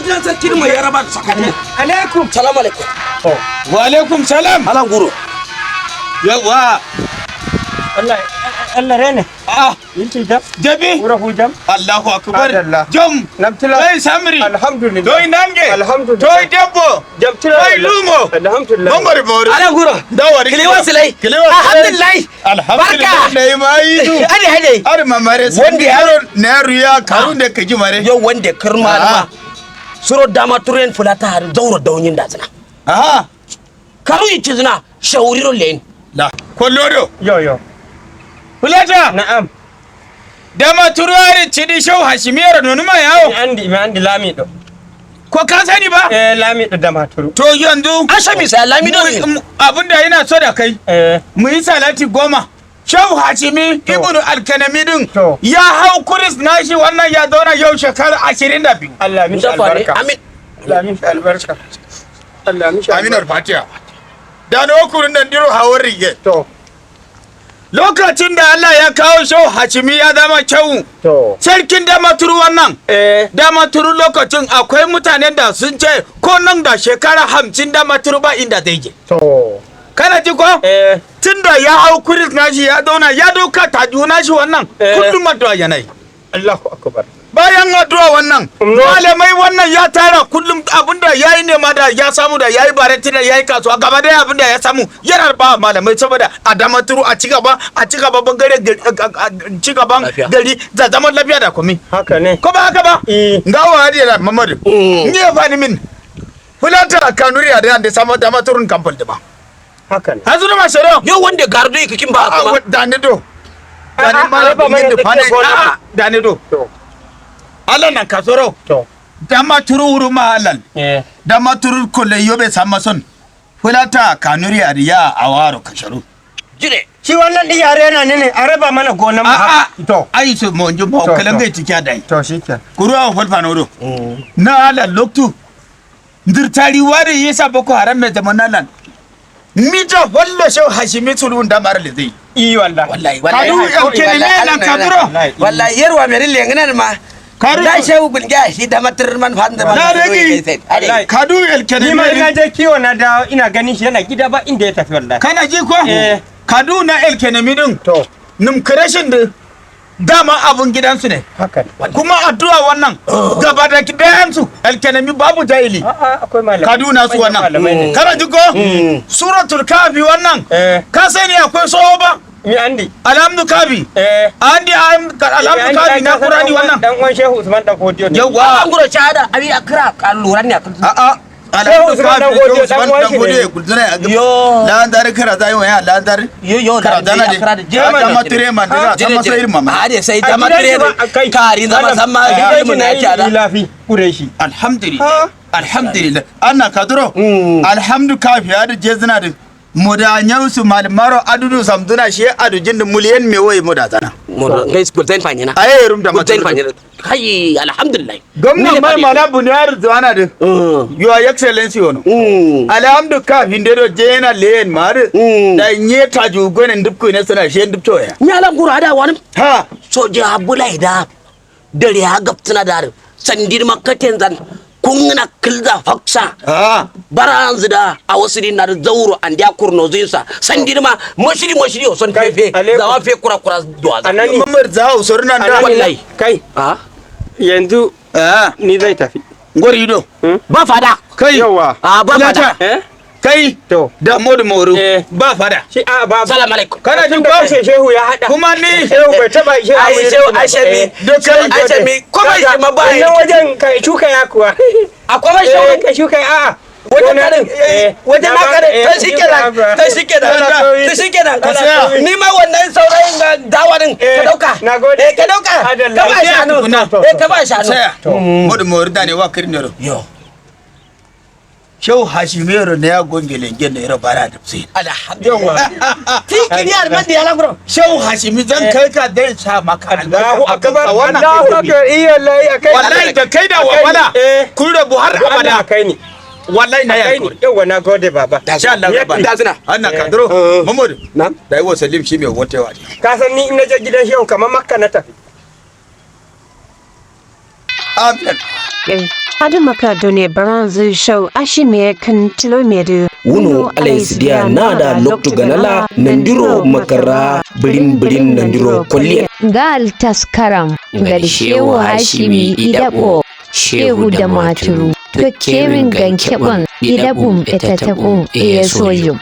Gidan sarki mai yaraba da sakati. Alaikum. Salamu alaikum. Wa alaikum salam. Alan guro. Yawa. Allah Allah rene. Ah, Yinti jam. Jabi. Wura hu jam. Allahu akbar. Adalla. Jom. Namtila. Toi samri. Alhamdulillah. Toi nange. Alhamdulillah. Toi debbo. Jam tila. Toi lumo. Alhamdulillah. Mongori bori. Alan guro. Dawari. Kilewa silai. Kilewa silai. Alhamdulillah. Alhamdulillah. Barka. Ne ma yi du. Ade hade. Ar mamare. Wanda yaro na ruya karun da kaji mare. Yau wanda kirma Ah. ma. Suro dama turen fulata har zauro daunin da zina. Aha. Karu yi cizina shauriro len. La. Kollodo. Yo yo. Fulata. Na'am. Dama turuwari cidi shau hashimiyar nonuma yawo. Mi andi mi andi lamiɗo. Ko ka sani ba? Eh lamiɗo Damaturu. To yanzu An sha misa lamido ne. abinda yana so da kai. Eh Mu yi salati 10. Shehu Hashimi Ibnu Alkanami din To. ya hau kuris nashi wannan ya zauna yau shekara 22. Allah mishi Dafa ne. albarka. Amin. Allah mishi albarka. Allah mishi Aminar albarka. Fatiha. Da na okurin nan diro hawar rige. To Lokacin da Allah ya kawo Shehu Hashimi ya zama kyau. to. Sarkin Damaturu wannan. Eh Damaturu lokacin akwai mutanen da sun ce ko nan da shekara 50 Damaturu ba inda zai je. to. Kana ji ko? Eh Tun da ya hau kuris nashi ya zauna ya doka taju nashi wannan Eh. kullum addu'a yana yi. Allahu akbar. Bayan addu'a wannan Mm. malamai wannan ya tara kullum abinda ya yi nema da ya samu da ya yi barati da ya yi kasuwa gaba daya abinda ya samu yana ba malamai saboda a Damaturu a ci gaba a ci gaba bangare ci gaban Lafiya. gari da zaman lafiya da komi. Haka ne. Ko ba haka ba? Eh. Ngawa hadi da Mamadu. Mm. Ni ya fani min. Fulata kanuri da da samu Damaturun kamfal da ba. Haka ne. Hazuru ma sharo. Yau wanda gardo yake kin ba kuma. Dani do. Dani A'a, ma raba mana da fani. tsakiyar gona. A'a, Dani do. To Allah nan kasoro. to. Damaturu wuru ma halal. Eh Damaturu kole yobe samason. Fulata kanuri ariya awaro kasharu. Jire. shi wannan ɗin yare yana ne ne a raba mana gonan mu A'a, haka. To ai so mo njo mo To, kalange to. tikiya dai. to shikenan. Kuru awo folfa nodo. Na ala loktu. Ndirtari wari yesa Boko Haram me zamanalan. Mita hollo shehu Hashimi sulun da mara lezai. I wallahi. Wallahi wallahi. Kadu yankene ne nan kaduro. Wallahi yarwa mai rille ngana ma. Karu- Da shehu gulga shi da matar man fan da Na rage. Ade. Kadu elkene Ni ma ina ne. je kiwo na dawo ina ganin shi yana gida ba inda ya tafi wallahi. Kana ji ko? Eh. Kadu na elkene din. To Num kreashin din. Dama abun gidansu ne. haka ne. Kuma addu'a wannan gaba da dayansu elkenemi babu jahili. A'a akwai malamai. Kaduna su Manyan wannan. malamai ne. Kana ji ko? Suratul Kafi wannan. Eh Ka sani akwai soho ba? mi andi. Alhamdu Kafi. Eh Andi alhamdu Kafi na Qur'ani wannan. Dan uwan Shehu Usman dan Fodiyo ne. Yawwa. An guro shahada abi akra ka lura ne akan. A'a. Shehu Usman dan Fodiyo, dan uwan shi ne. Yo. Lan dar kara zai waya lan dar. Yo yo Kara dana de. akra da Jere ma ture man da Jere sama sai jere. mama. A ade sai A da gidan shi matar ba, a kai. kari zama Malam, sama a gidan shi mu na na yi kyada. lafi kure shi. Alhamdulillah. Ha? Alhamdulillah. Anna kaduro. Alhamdu kafi ya da jezina da muda nyausu malmaro adudu samduna shi adujin da miliyan me wai muda tana. Mo ngai gulzain fanyina. Aye rum da Gulzain matar. fanyina. Kai alhamdulillah. Gwamnan mai mala buniyar zuwana da Your Excellency wono. Alhamdu kafi ndero jena len mar da nye taju gonen dubku ne suna shi dubto ya. Ni alan guro ada wani Ha. soja bulai da dare ha gaptuna da sandir makkaten zan kungna kilza faksa Ha. baranzu da a wasu din na da zauro an da kurno zinsa sandir ma mashiri mashiri son Kai, fefe Alaikum. zawa fe kura kura duwa za. Anani. Mamar za usurna da. Anani na- Wallahi. Kai Ah? yanzu Ah. ni zai tafi. Ngori do. Ba fada Kai. Yawwa. a ba fada Fulata. Eh Kai. To. Da modu moru. Eh. Ba fada. Shi a ba. Salam alaikum. Kana jin Tun da ko? kashe Shehu ya hada. Kuma ni Shehu bai taba Shehu Ai, bai Shehu, taba- ai, Shehu. Eh, Dukkan- Ai, Shehu, ko bai shi ma ba Wannan wajen kai shuka ya kuwa. Akwai mai Eh, shehu kai shuka a. wajen karin wajen na karin ta shi kenan ta shi kenan ta shi kenan Ka saya. ni ma wannan saurayin ga dawarin ka dauka Na gode. eh ka dauka Adalla. ka ba shanu Tukuna. eh ka ba shanu saya. Modu moru da ne wa kirnero. yo Shehu Hashimero ne ya gongele ngene yero bara da tsi. alhamdulillah ti kiniyar man da yalan guro Shehu Hashimi zan kai ka dai sa maka Allahu akbar. wannan Allahu akbar. Iya wallahi akai. Wallahi da kai da wawala Eh. kun rabu har Allah abada. kai ni. Wallahi na Kai yanku. ni. Yawwa na gode baba. Insha Allah gaba. Da suna. Anna kadro. Mamadu. Na'am. Da yi wa Salim shi mai wotewa ne. Ka san ni in na je gidan Shehu kamar Makka na tafi. Amin. Adamaka done baranzu show ashimie kan tilomedu. Wuno alaisidiya nada loktu ganala nandiro makara birin birin nandiro kolliya. Gal taskaram ngal Shehu Hashimi ɗiɗaɓo Shehu da Maturu tokkemin ngam keɓon ɗiɗaɓum e tataɓum e yeesojum.